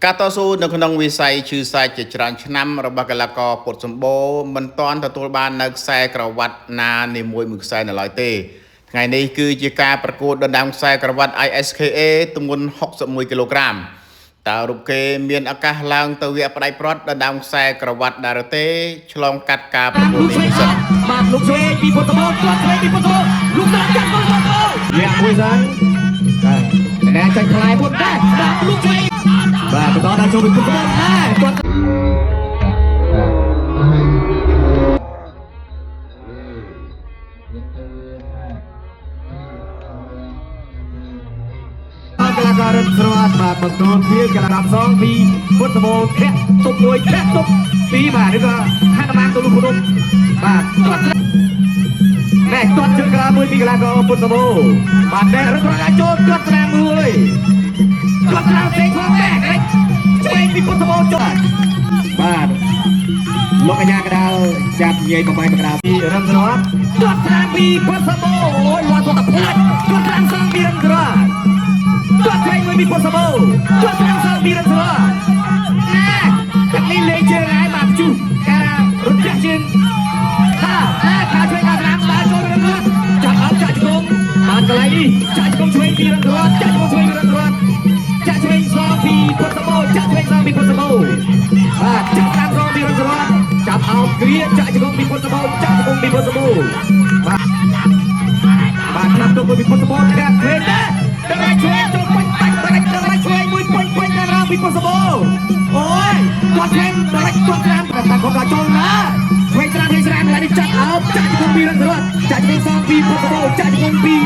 ការតស៊ូនៅក្នុងវិស័យឈឺសាច់ជាច្រើនឆ្នាំរបស់កីឡាករពុតសម្បូរមិនទាន់ទទួលបាននៅខ្សែក្រវ៉ាត់ណានីមួយមួយខ្សែនៅឡើយទេថ្ងៃនេះគឺជាការប្រកួតដណ្ដើមខ្សែក្រវ៉ាត់ ISKA ទម្ងន់61គីឡូក្រាមតើរូបគេមានឱកាសឡើងទៅវគ្គផ្ដាច់ព្រាត់ដណ្ដើមខ្សែក្រវ៉ាត់ដែរឬទេឆ្លងកាត់ការប្រកួតនេះមួយសិន បាទលោកឆ្វេងពីពុទ្ធបូរគាត់ឆ្វេងពីពុទ្ធបូរលោកស្រាចាក់ពុទ្ធបូរយ៉ាមួយសិនបាទណែចាញ់ខ្លែពុទ្ធដែរបាទលោកឆ្វេងបាទបន្តដល់ចូលពីពុទ្ធបូរដែរគាត់កីឡាកររិទ្ធស្រវត្តបាទបន្តធាកីឡាករសងពីពុទ្ធបូរធាក់ទប់មួយធាក់ទប់ពីរបាទឬក៏ហនុមានទៅលោកពុទ្ធបាទគាត់ ណែទាត់ជើងក្រាមួយពីកីឡាករពុទ្ធសបូបាទណែរត់រត់ចូលទាត់ស្នាមមួយទាត់ស្នាមផ្សេងផងដែរឆ្វេងពីពុទ្ធសបូចូលបាទលោកកញ្ញាកដាលចាប់និយាយបំបាយកដាលពីរឹងរត់ទាត់ស្នាមពីពុទ្ធសបូអូយលាន់ទៅផ្លាច់ទាត់ស្នាមសងពីរឹងរត់ទាត់ឆ្វេងមួយពីពុទ្ធសបូទាត់ស្នាមសងពីរឹងរត់ណែទឹកនេះលេងជើងហើយបាទជុះការរត់ចាក់ជើង ថាថាជួយការស្នាមដើរចូលរឹងរត់ចាប់អោបចាក់ជង្គង់បានកន្លែងនេះចាក់ជង្គង់ជួយពីរឹងរត់ចាក់ជង្គង់ជួយពីរឹងរត់ចាក់ឆ្វេងសងពីពុទ្ធសបោចាក់ឆ្វេងសងពីពុទ្ធសបោបាទចាក់ស្នាមសងពីរឹងរត់ចាប់អោបគ្រាចាក់ជង្គង់ពីពុទ្ធសបោចាក់ជង្គង់ពីពុទ្ធសបោបាទបាទចាប់ទុកពីពុទ្ធសបោចាក់ឆ្វេងដែរដល់ឆ្វេងចូលពេញបាច់ដល់ដល់ឆ្វេងមួយពេញពេញដល់ពីពុទ្ធសបោអូយគាត់ឆ្វេងដល់គាត់ស្នាមតែគាត់ដល់ចូលណា ឆ្វេងស្រាមឆ្វេងស្រាមឡើយនេះចាក់អោបចាក់ជង្គង់ពីរឹងរត់ចាក់ជង្គង់សងពីពុទ្ធបោចាក់ជង្គង់ពី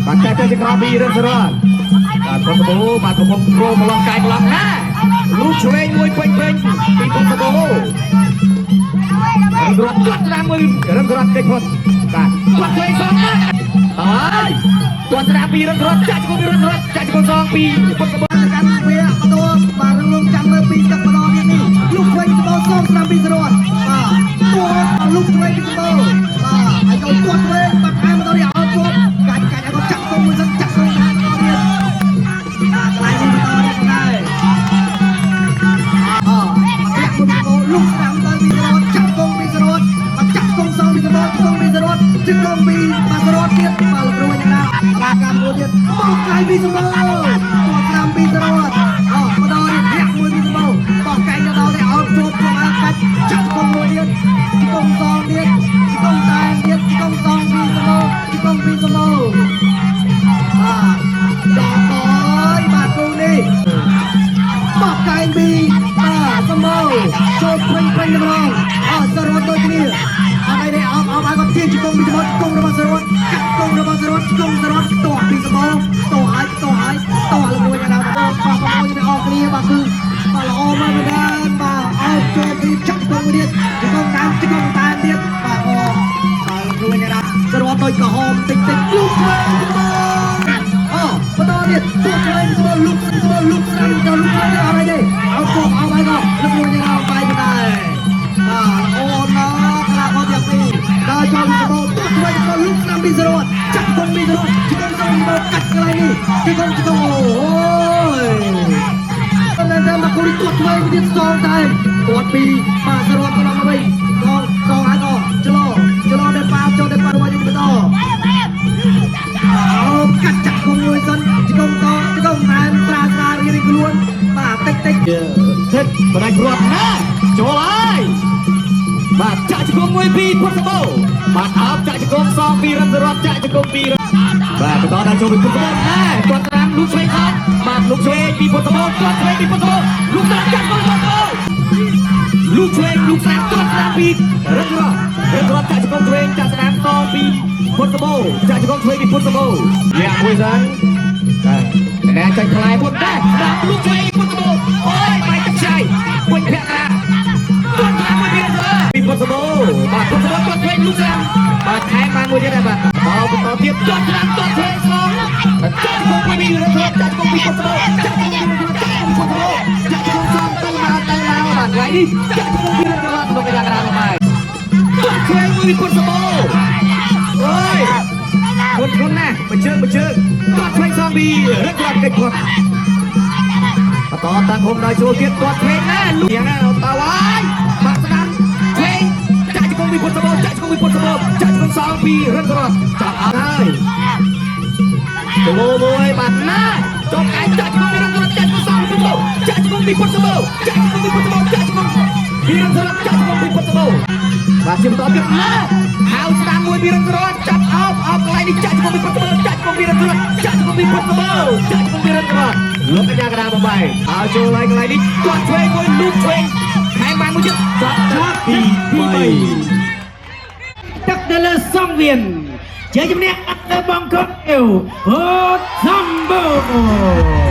បាទចាក់ទៅក្រោមពីរឹងរត់បាទពុទ្ធបោបាទកំពុងគ្រម្លងកាយម្លងណាលូឆ្វេងមួយពេញពេញពីពុទ្ធបោរឹងរត់ទាត់ស្រាមមួយរឹងរត់កិច្ចផុតបាទទាត់ឆ្វេងសងណាហើយទាត់ស្រាមពីរឹងរត់ចាក់ជង្គង់ពីរឹងរត់ចាក់ជង្គង់សងពីពុទ្ធបោ កាន់វាបន្តបាទរងលងចាំមើលពីទឹកម្ដងទៀតនេះលុកឆ្វេងសម្បូរសងស្នាមពីសរត់បាទទួលុកឆ្វេងពីសម្បូរបាទហើយចូលទាត់ឆ្វេងបាត់ថែមម្ដងនេះអត់ជាប់កាច់កាច់ឲ្យគាត់ចាក់កុំមួយសិនចាក់កុំថែមម្ដងទៀតបាទកន្លែងនេះបន្តទៀតដែរអពាក់មួយសម្បូរលុកស្នាមទៅពីសរត់ចាក់កុំពីសរត់បាទចាក់កុំសងពីសម្បូរកុំពីសរត់ជិះកុំពីបាទសរត់ទៀតបាទលោកគ្រូយ៉ាងណាបាទកម្មមួយទៀតបោកកាយពីសម្បូរទាត់ស្នាមពីសរត់ អម្ដងនេះធាក់មួយពីសម្បូរបោះកែងទៅដល់នេះអោបជួបជួបឲ្យកាច់ចាក់កុំមួយទៀតជង្គង់សងទៀតជង្គង់តែទៀតជង្គង់សងពីសម្បូរជង្គង់ពីសម្បូរបាទដល់ហើយបាទគូនេះបោះកែងពីបាទសម្បូរចូលពេញពេញម្ដងអសរត់ដូចគ្នាអត់អីទេអោបអោបឲ្យគាត់ទាញជង្គង់ពីសម្បូរជង្គង់របស់សរត់កាត់ជង្គង់របស់សរត់ជង្គង់សរត់តោះពីសម្បូរតោះឲ្យតោះឲ្យតោះលមួយដល់បងប្អូនទាំងអស់គ្នាបាទគឺបាទល្អមកមែនបាទអោបចូលពីចាក់ជង្គង់ទៀតជង្គង់តាមជង្គង់តាមទៀតបាទក៏បាទលមួយដល់សរត់ដូចក្រហមតិចតិចលុកឆ្វេងសម្បូរអូបន្តទៀតតោះឆ្វេងសម្បូរលុកសម្បូរលុកស្រាំដល់លុកឆ្វេងអត់អីទេអោបអោបឲ្យក៏លុកមួយដល់បាយដែរបាទល្អណាស់ខ្លាគាត់យ៉ាងនេះដល់ចូលសម្បូរតោះឆ្វេងសម្បូរលុកស្រាំពីសរត់ចាក់ជង្គង់ពីសរត់ជង្គង់សងសម្បូរកាត់កន្លែងនេះជង្គង់ជង្គង់អូយតែតែមកគូនេះទាត់ឆ្វេងទៀតសងតែទាត់ពីបាទសរត់ត្រង់វិញសងសងហើយក៏ឆ្លោឆ្លោដល់ប៉ាចូលដល់ប៉ារបស់យើងបន្តអូកាត់ចាក់គង់មួយសិនជង្គង់តជង្គង់តែត្រាត្រារៀងខ្លួនបាទតិចតិច សិតបដាច់រត់ណាចូលហើយបាទចាក់ជង្គង់មួយពីពុទ្ធបោបាទអោបចាក់ជង្គង់សងពីរឹងរត់ចាក់ជង្គង់ពីរបាទបន្តដល់ចូលពីពុទ្ធបោណែគាត់ត្រាំលូកឆ្វេងខោបាទលូកឆ្វេងពីពុទ្ធបោគាត់ឆ្វេងពីពុទ្ធបោលូកស្រាំចាក់ពុទ្ធបោលូកឆ្វេងលូកស្រាំគាត់ស្រាំពីរឹងរត់រឹងរត់ចាក់ជង្គង់ឆ្វេងចាក់ស្រាំសងពីពុទ្ធបោចាក់ជង្គង់ឆ្វេងពីពុទ្ធបោយ៉ាមួយសិនបាទណែចាញ់ខ្លែពុទ្ធដែរបាទលូកឆ្វេងពុទ្ធបោអូយបាយទឹកឆៃវិញភក្តាគាត់ស្រាំមួយទៀតពីពុទ្ធបោបាទពុទ្ធបោគាត់ឆ្វេងលូកស្រាំបាទថែមបានមួយទៀតដែរបាទបោបន្តទៀតគាត់ស្រាំគាត់ឆ្វេងសងចាក់ជង្គង់ពីរឹងរត់ចាក់ជង្គង់ពីពុទ្ធបោចាក់ជង្គង់ពីពុទ្ធបោចាក់ជង្គង់សងទៅមកទៅមកបាទថ្ងៃនេះចាក់ជង្គង់ពីរឹងរត់លោកកញ្ញាកណ្ដាលបាយគាត់ឆ្វេងមួយពីពុទ្ធបោអូយ ធ្ងន់ធ្ងន់ណាស់មួយជើងមួយជើងគាត់ឆ្វេងសងពីរឹងរត់កិច្ចផុត បន្តតាំងហុំដោយចូលទៀត គាត់ឆ្វេងណាលូយ៉ាងណាតើហើយ បាក់ស្ដាំឆ្វេង ចាក់ជង្គង់ពីពុទ្ធសបោ ចាក់ជង្គង់ពីពុទ្ធសបោ ចាក់ជង្គង់សងពីរិនរត ចាប់អត់ហើយ ទៅមួយ បាទណាចុកកែ ចាក់ជង្គង់ពីរិនរត ចាក់ជង្គង់សងពីពុទ្ធសបោ ចាក់ជង្គង់ពីពុទ្ធសបោ ចាក់ជង្គង់ពីពុទ្ធសបោ ចាក់ជង្គង់ពីរិនរត ចាក់ជង្គង់ពីពុទ្ធសបោ បាទ ជាបន្តទៀតណា ហៅស្ដាំមួយពីរិនរត ចាប់អោបអោបកន្លែងនេះ ចាក់ជង្គង់ពីពុទ្ធសបោ ចាក់ជង្គង់ពីរិនរត ចាក់ជង្គង់ពីពុទ្ធសបោ ចាក់ជង្គង់ពីរិនរត លោកកញ្ញាកដាបំបែឲ្យចូលហើយកន្លែងនេះ គាត់ឆ្វេងមួយ លូកឆ្វេងថែមបានមួយទៀត ចាប់ចាប់ពី 2 ទឹកទៅលើសង្វៀន ជាជំនះអត់លើបង្គោលអ៊ូតសំបូ។